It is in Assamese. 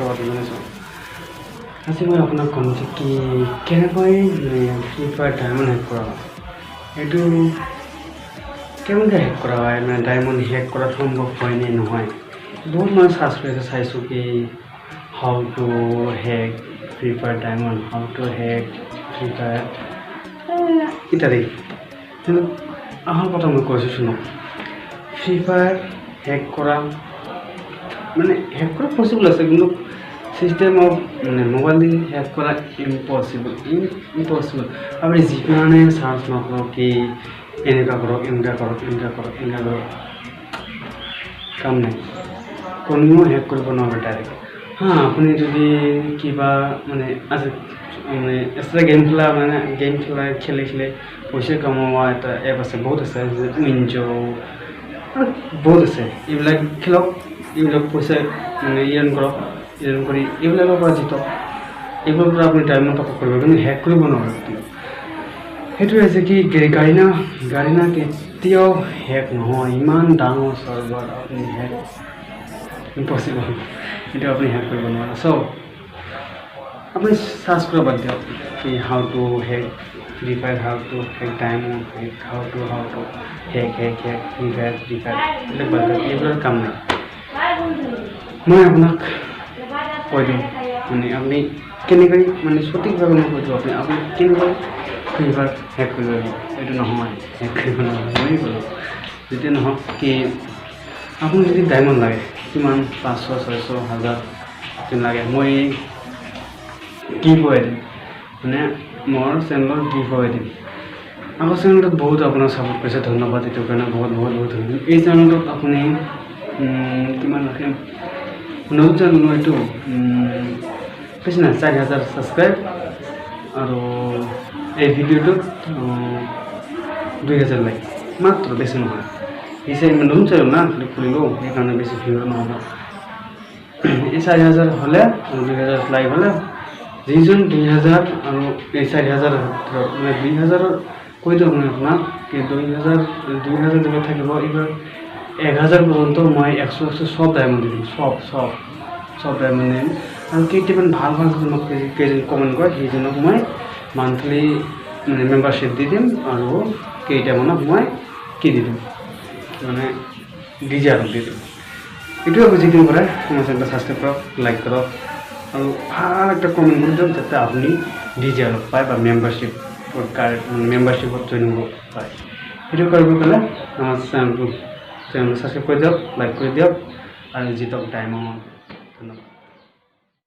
স্বাগতম জনাইছোঁ। আজি মই আপোনাক ক'ম যে কি কেনেকৈ মানে ফ্ৰী ফায়াৰ ডায়মণ্ড হেক কৰা হয়, এইটো কেনেকৈ হেক কৰা হয়, মানে ডায়মণ্ড হেক কৰা সম্ভৱ হয় নে নহয়। বহুত মই চাৰ্চ কৰি চাইছোঁ কি how to hack Free Fire diamond, how to hack Free Fire ইত্যাদি। কিন্তু আহল কথা মই কৈছোঁ, শুনক। ফ্ৰী ফায়াৰ হেক কৰা মানে হেক কৰা পচিবল আছে, কিন্তু চিষ্টেম অফ মানে মোবাইল দি হেক কৰা ইম্পচিবল, ইম্পচিবল। আপুনি যিমানে চাৰ্চ নকৰক কি এনেকুৱা কৰক, এনেকুৱা কৰক, এনেকুৱা কৰক, এনেকুৱা কৰক, কাম নাই। কোনেও হেক কৰিব নোৱাৰে ডাইৰেক্ট। হা, আপুনি যদি কিবা মানে আছে, মানে এক্সট্ৰা গেম খেলা, মানে গেম খেলা খেলি খেলি পইচা কমোৱা এটা এপ আছে, বহুত আছে, উইনজ' বহুত আছে। এইবিলাক খেলক, এইবিলাক পইচা মানে ইৰ্ণ কৰক, ইৰ্ণ কৰি এইবিলাকৰ পৰা জিতক। এইবোৰৰ পৰা আপুনি ডায়মণ্ড টপ কৰিব, কিন্তু হেক কৰিব নোৱাৰে কেতিয়াও। সেইটোৱে হৈছে কি গাৰিনা গাৰিনা কেতিয়াও হেক নহয়। ইমান ডাঙৰ চাৰ্ভাৰ, আপুনি হেক ইম্পচিবল। এইটো আপুনি হেক কৰিব নোৱাৰে। চ' আপুনি চাৰ্চ কৰা বাদ দিয়ক কি how to hack Free Fire, how to hack diamond, hack how to hack hack hack Free Fire, Free Fire, এইবিলাক বাদ দিয়ক। এইবোৰৰ কাম নাই। মই আপোনাক কৈ দিম, মানে আপুনি কেনেকৈ, মানে সঠিকভাৱে মই কৈ দিওঁ, আপুনি কেনেকৈ ফ্ৰী ফায়াৰ হেক কৰিব পাৰিব। এইটো নহয়, হেক কৰিব নোৱাৰে, মই ক'লোঁ যেতিয়া নহওক কি আপুনি যদি ডায়মণ্ড লাগে, কিমান, 500, 600, 1000 যোন লাগে, মই গিভ অৱে দিম, মানে মোৰ চেনেলৰ গিভ অৱে দিম। আগৰ চেনেলটোত বহুত আপোনাক ছাপোৰ্ট কৰিছে, ধন্যবাদ এইটোৰ কাৰণে, বহুত বহুত বহুত ধন্যবাদ। এই চেনেলটোত আপুনি কিমান ৰাখিম? নতুন চেনেল এইটো, বেছি নাই, 4000 ছাবস্ক্ৰাইব আৰু এই ভিডিঅ'টোত 2000 লাইক মাত্ৰ, বেছি নহয়। পিছে ইমান নতুন চেনেল না, খুলিলোঁ, সেইকাৰণে বেছি ভিউ নহ'ব। এই 4000 হ'লে আৰু 2000 লাইক হ'লে, যিজন 2000 আৰু এই 4000 ভিতৰত, মানে 2000ৰ কৈ দিওঁ মই আপোনাক কি 2000, 2000 যেতিয়া থাকিব, এইবাৰ 1000 পৰ্যন্ত মই 100 100 চব ডায়মণ্ড দি দিম, চব চব চব ডায়মণ্ড দিম। আৰু কেইটামান ভাল ভাল মোক কেইজন কমেণ্ট কৰে, সেইজনক মই মান্থলি মানে মেম্বাৰশ্বিপ দি দিম আৰু কেইটামানক মই কি দি দিম, মানে ডিজায়াৰক দি দিম। এইটোৱে বুজি দিম কৰে। আমাৰ চেনেলটো ছাবস্ক্ৰাইব কৰক, লাইক কৰক আৰু ভাল একটা কমেণ্ট কৰি দিয়ক, যাতে আপুনি ডিজায়াৰক পায় বা মেম্বাৰশ্বিপ কাৰ্ড, মানে মেম্বাৰশ্বিপত জইন হ'ব পাৰে। সেইটো কৰিব পেলাই আমাৰ চেনেলটো ছাবস্ক্ৰাইব কৰি দিয়ক, লাইক কৰি দিয়ক আৰু জিতক ডায়মণ্ড। ধন্যবাদ।